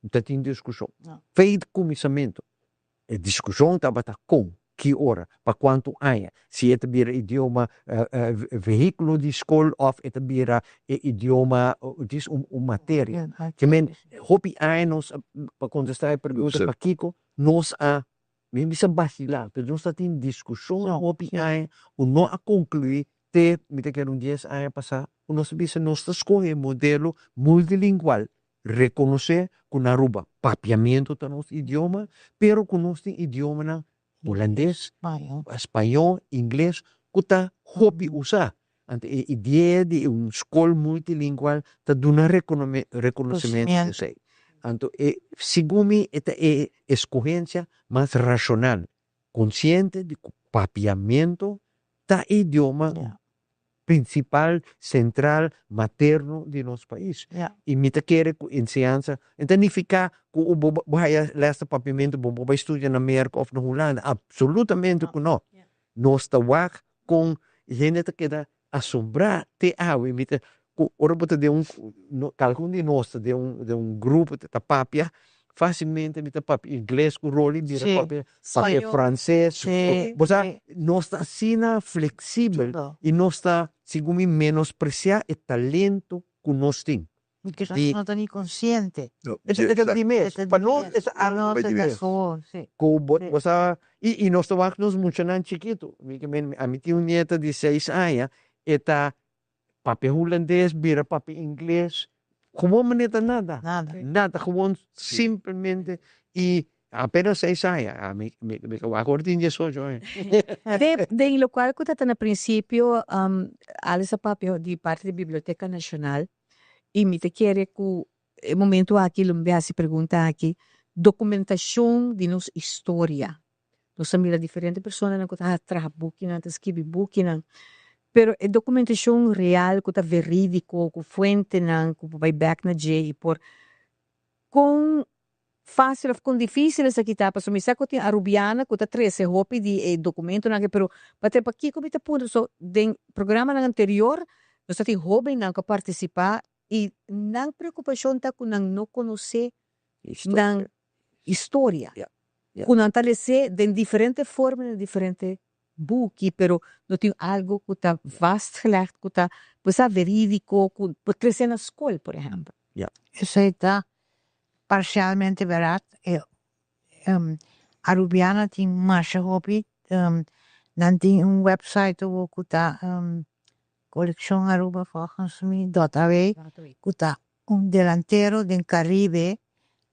No ta tin diskushon. Fei di kuminsamentu e diskushon tabata kon, ki ora, pa kuantu aña, si e ta bira idioma vehíkulo di skol òf e ta bira e idioma djis un materia. Ke men hopi aña nos a, pa kontestá e pregunta pakiko nos a Mi bisa basilá, pero nos ta tin diskushon hopi aña ku no a konkluí te mi ta kere un dies aña pasá ku nos a bisa nos ta skohe modelo multilingual, rekonosé ku na Aruba papiamentu ta nos idioma, pero ku nos tin idiomanan hulandes, spañó, ingles ku ta hopi usá. Anto e idea di un skol multilingual ta duna rekonosementu di esei. Anto e segun mi e ta e eskohensia mas rashonal, konsiente di ku papiamentu ta e idioma prinsipal, sentral, materno di nos pais. I mi ta kere ku enseñansa e ta nifiká ku bo bo haya lès di papiamentu bo bo bai studia na Merka òf na Hulanda, apsolutamente ku no. Nos ta wak kon hende ta keda asombrá te awe. Mi ta ku ora bo ta den un kalkun di nos ta den un den un grupo ta papia fásilmente mi ta papia ingles ku Rolly bira papia papia franses. Bo sa nos ta asina fleksibel i nos ta segun mi menospresiá e talento ku nos tin. Mi kisas no ta ni konsiente. E ta di mes. Pa nos e ta algu di mes. Ku bo bo sa i nos ta wak nos muchanan chikitu. Mi ke men ami tin un nieta di seis aña e ta papia hulandes bira papia ingles gewoon manera ta nada. Nada gewoon simplemente i apenas seis aña ami mi mi ke wak ora tin diesocho aña. Den lokual ku ta ta na prinsipio Alice a papia di parti di Biblioteka Nashonal. I mi ta kere ku e momento aki lo mi bin hasi pregunta aki, dokumentashon di nos historia. Nos a mira diferente personanan ku ta traha bukinan, ta skibi bukinan, pero e dokumentashon real ku ta verídiko, ku fuentenan ku por bai bèk na dje i por kon fácil of kon difícil esaki ta pasobra mi sa ku tin arubiana ku ta trese hopi di e dokumentonan aki pero pater pakiko mi ta puntra so den programanan anterior nos ta tin hóbennan ku a partisipá i nan preokupashon ta ku nan no konosé nan historia ku nan ta les'é den diferente forma den diferente buki pero no tin algo ku ta vastgelegd ku ta pues sa verídiko ku por trese na skol por ehèmpel. Esei ta parsialmente bèrdat. E Arubiana tin masha hopi. Nan tin un website awor ku ta Coleccion Aruba volgens mi dot aw ku ta un delantero den Caribe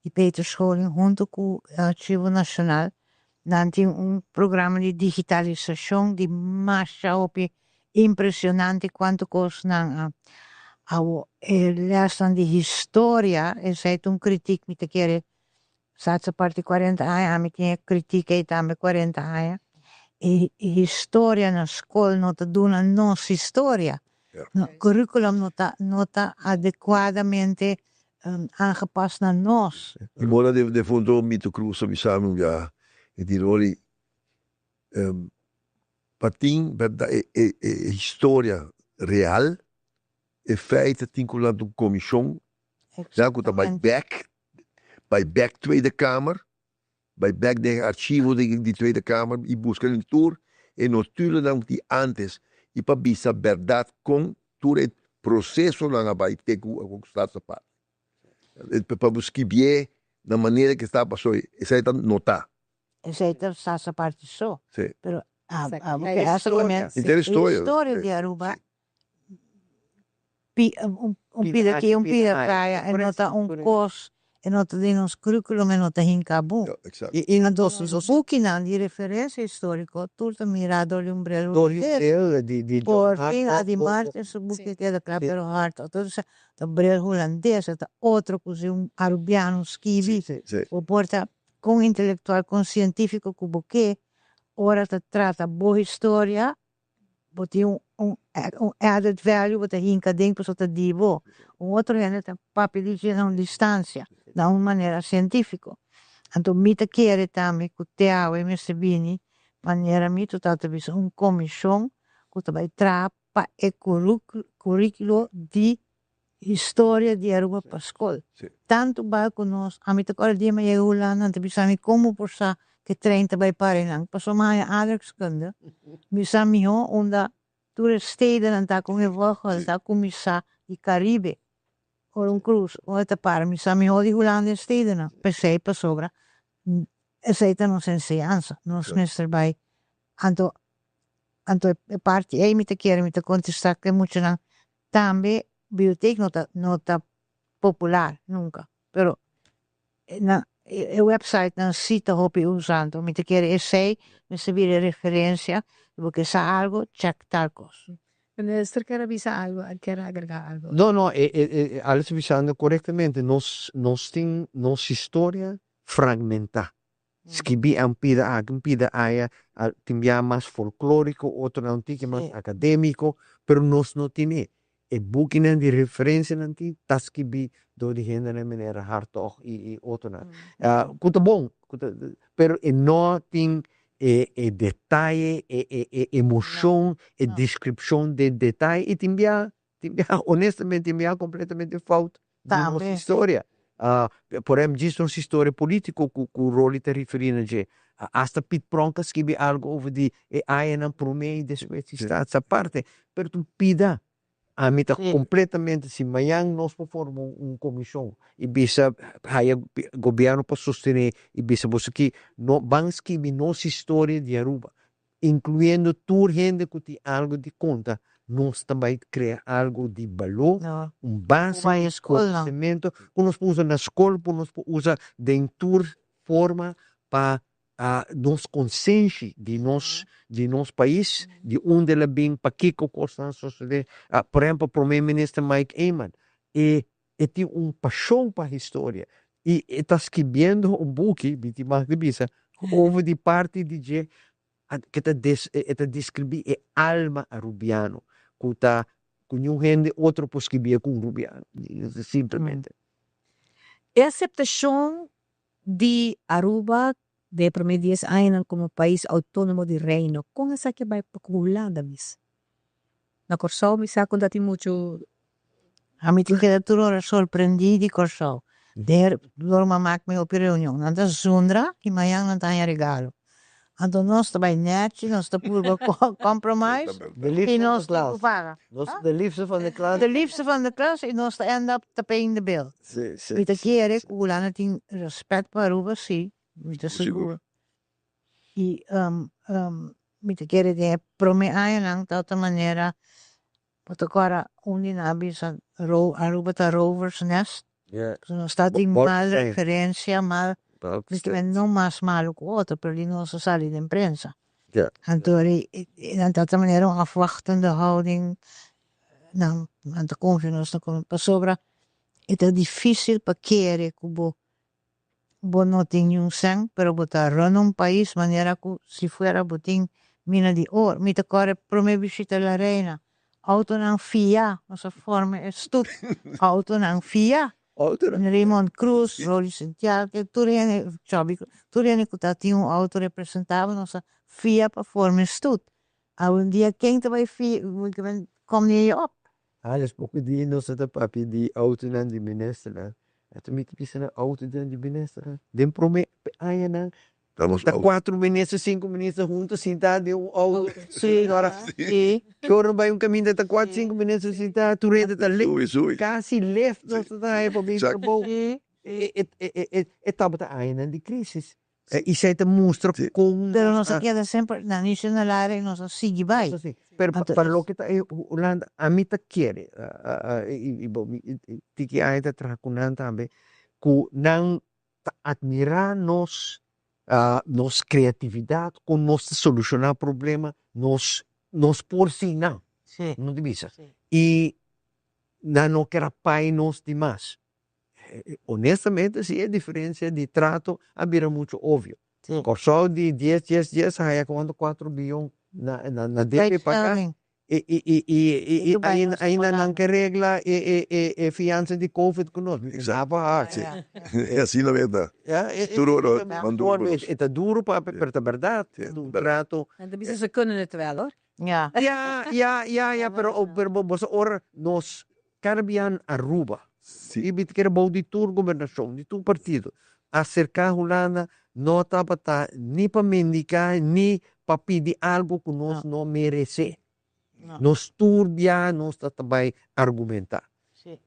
di Peter Scholing hunto ku Archivo Nacional. Nan tin un programa di digitalisashon di masha hopi impresionante kuantu kos nan a awo. E lèsnan di historia, esei ta un kritik mi ta kere. Sa parti 40 aña, ami tin e kritika ei tambe 40 aña. E historia na skol no ta duna nos historia. No, curriculum no ta adecuadamente aangepast na nos. I mora defunto Mito Cruz a bisa mi ya e di Lori, pa tin berdat e historia real, e feiten tin ku lanta un komishon ya ku ta bai back Tweede Kamer, bai back den archivo di Tweede Kamer i buska den tur e notulennan di antes i pa bisa berdat kon tur e prosesonan a bai te ku Staatsapart. Pa skibié na manera ku ta pasó, esei ta notá. Esei ta Staatsaparte so. Pero Exacto. a Historia. Entero historia. Historia di Aruba un Pida pida aki, aki, un pida pida aya. aya, e no ta un kos, e no ta den nos curriculum, e no ta hinká bon. Ja, exacto. I Anto, nos bukinan di referensia históriko, tur ta mirá dor di un bril Dor di hulandes. bril di Por John fin, Hartog, Adi Martin su buki keda kla, pero Hartog. Entonces, ta bril hulandes, ta otro ku si un arubiano skibi. O por ta kon intelektual, kon sientífiko ku bo ke, ora ta trata bo historia, bo tin un added value, bo ta hinka den pasobra ta di bo. Un otro hende ta papia di dje na un distansia, na un manera sientífiko. Anto mi ta kere tambe ku te awe mester bini, manera mi ta bisa un komishon ku ta bai traha pa e curriculo di historia di Aruba pa skol. Tantu bai ku nos, ami ta kòrda dia mi a yega Hulanda, nan ta bisa mi kon por sa ku trein ta bai para einan. Pasobra mi a haña aardrijkskunde, mi sa mihó unda tur e stedennan ta ku e volgorde ta kuminsá di Karibe. Ora un cruise, ora ta para, mi sa mihó di Hulanda e stedennan. P'esei pasobra esei ta nos enseñansa, nos mester bai. Anto e parti ei mi ta kere, mi ta kontestá ku e muchanan tambe bibliotek no ta popular nunka. Pero na e website nan si ta hopi usa, anto mi ta kere esei mester bira referensia, bo ke sa algu, check tal kos. Minister kier bisa algu, kier agregá algu? No, Alice bisando korektamente, nos tin nos historia fragmentá. Skibí un pida aki, un pida aya, tin bia mas folklóriko, otro un tiki mas akadémiko, pero nos no tin e bukinan di referensianan tin ta skibí dor di hendenan manera Hartog i otronan. Ku ta bon, pero e no tin e detaye, e emoshon, e deskripshon di detaye i tin bia honestamente tin bia kompletamente fout di nos Tambe. historia. Por ehèmpel, djis nos historia polítiko ku Rolly ta referí na dje. Hasta Piet Pronk a skibi algu over di e añanan promé i despues di Staatsaparte. Pero tur pida. Ami ta kompletamente si mañan nos por forma un komishon i bisa haya gobièrnu pa sostené i bisa boso ki no ban skibi nos historia di Aruba, inkluyendo tur hende ku tin algu di konta, nos ta bai krea algu di balor, No. un base Bai di skol, no. konosementu ku nos por usa na skol, ku nos por usa den tur forma pa nos konsenshi di nos pais, di unda el a bin, pakiko kosnan a sosodé. Por ehèmpel, promé minister Mike Eman, e tin un pashon pa historia i e ta skibiendo un buki, mi tin mas di bisa, over di parti di dje, ku ta deskribí e alma arubiano, ku ta ku niun hende otro por skibi ku un rubiano, simplemente. E aseptashon di Aruba den promé 10 aña komo pais outónomo di Reino, kon esaki a bai pa Hulanda mes? Na Kòrsou mi sa ku no tin muchu. Ami ta keda tur ora sorprendí di Kòrsou. Der dor m'a mak mi hopi reunion. Nan ta zundra i mañan nan ta haña regalo. Anto nos ta bai nèchi, nos ta purba compromise De i liefste van nos de klas. paga. Nos de liefste van de klas. De liefste van de klas i nos ta end up ta paying the bill. Mi ta kere ku Hulanda tin respèt pa Aruba, si. Mi ta sigur. I mi ta kere den promé añanan ta otro manera, bo ta kòrda un di nan a bisa Aruba ta rover's nest. So nos ta tin mal referensia, mal, no mas malu ku otro, pero di nos a sali den prensa. Anto nan ta manera un afwachtende houding, nan ta konfia nos, pasobra e ta difísil pa kere ku bo. Bo no tin niun sèn, pero bo ta run un pais manera ku si fuera bo tin mina di oro. Mi ta kòrda promé bishita La Reina, autonan fiá, nos a forma e stoet, autonan fiá. Raymond Croes, Rolly Sint Jago, tur hende, Chubby, tur hende ku ta tin un auto representabel nos a fia pa forma e stoet. Awendia ken ta bai fia, kom ni ei op. Alex, poko dia nos ta papia di autonan di ministernan. Anto mi ta bisa nan autonan di ministernan den prome añanan Ta nos ta auto. cuatro minister, cinco minister hunto sinta den un auto. Sí, Ora sí. ki ora bai un caminda ta cuatro, cinco minister sinta, tur hende ta Sui, sui. casi lift nos ta haña pa bin Exacto. trabou. Sí. E tabata añanan di crisis. I esei ta mustra kon Pero nos a keda semper na nacional i nos a sigui bai. Sí, pero Anto pa loke ta e Hulanda, ami ta kere, i bo tiki aña ta traha ku nan tambe, ku nan ta admirá nos, nos kreatividat, kon nos ta solushoná problema, nos nos por sin nan, no ta bisa. I nan no ker a pai nos dimas. Honestamente si e diferencia di trato a bira mucho obvio. Kòrsou di dies dies dies a haya kuantu cuatro biyon na na na debe paga i i i i i ainda ainda nan ke regla e e e e fiansa di covid ku nos. Exacto. Aba haci. Asina mes ta. Ya e Tur ora nan duru pa nos. E ta duru papia pero ta berdad. Un trato. Nan ta bisa ze kunnen het wel hoor. Ja. Ya ya ya ya pero pero bo sa ora nos Caribbean Aruba Sí. i mi ta kere bou di tur gobernashon, di tur partido, aserká Hulanda no tabata ni pa mendiká ni pa pidi algu ku nos no meresé. Nos tur bia nos ta ta bai argumentá.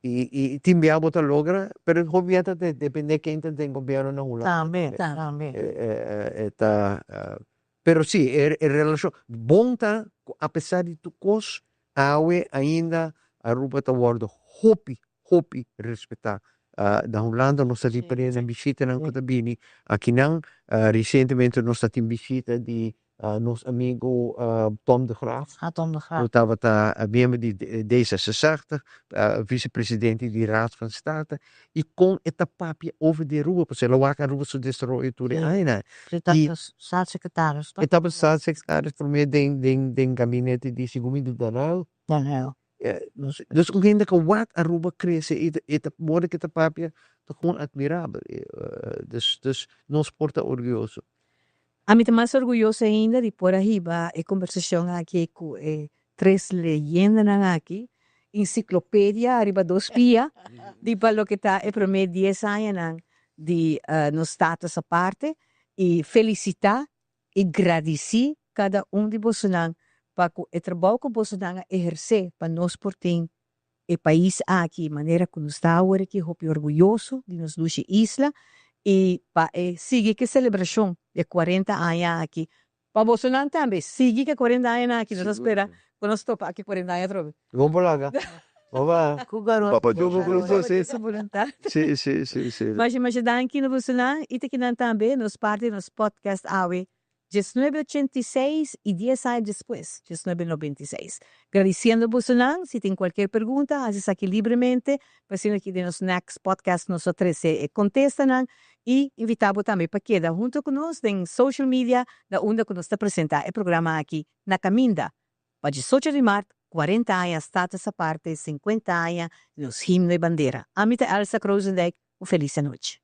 I i tin bia bo ta logra, pero hopi bia ta dependé ken ta den gobierno na Hulanda. Tambe, tambe. E ta Pero si, e e relashon bon ta ku apesar di tur kos, awe ainda Aruba ta wòrdu hopi, hopi respetá. Na Hulanda nos ta diferente bishitanan ku ta bini akinan. Resientemente nos ta tin bishita di nos amigu Tom de Graaf. Ah, Tom de Graaf. Ku tabata miembro di D66, visepresidente di Raad van State. I kon e ta papia over di Aruba, pasobra el a wak Aruba su desaroyo tur e añanan. E tabata staatssecretaris, toch? E tabata staatssecretaris prome den den den gabinete di segun mi di Den Uyl. Den Uyl. Dus un hende ku wak Aruba krese i e ta moda ku e ta papia ta gewoon admirabel. Dus dus nos por ta orguyoso. Ami ta mas orguyoso ainda di por a hiba e kombersashon aki ku e tres leyendanan aki, ensiklopedia ariba dos pia di pa loke ta e promé dies añanan di nos status aparte i felisitá i gradisí kada un di bosonan pa ku e trabou ku bosonan a ehersé pa nos por tin e pais aki manera ku nos ta awor aki hopi orguyoso di nos dushi isla i pa e sigui ku e selebrashon di e kuarenta aña aki pa bosonan tambe sigui ku e kuarenta añanan aki nos ta spera ku nos topa aki kuarenta aña atrobe. Bon por laga. Bon pa. Ku garot. Papa Dios. Si si si si. Masha masha danki na bosonan i ta kinan tambe nos parti di nos podcast awe Diesnuebe ochenta i seis i dies aña despues, diesnuebe nobenta i seis. Gradisiendo bosonan, si tin kualkier pregunta hasi esaki libremente, pa asina aki den nos next podcast nos lo trese e kontestanan i invitá bo tambe pa keda hunto ku nos den social media na unda ku nos ta presentá e programa aki na kaminda pa diesocho di mart, kuarenta aña Status Aparte, sinkuenta aña di nos himno i bandera. Ami ta Elsa Krozendijk, un felis anochi.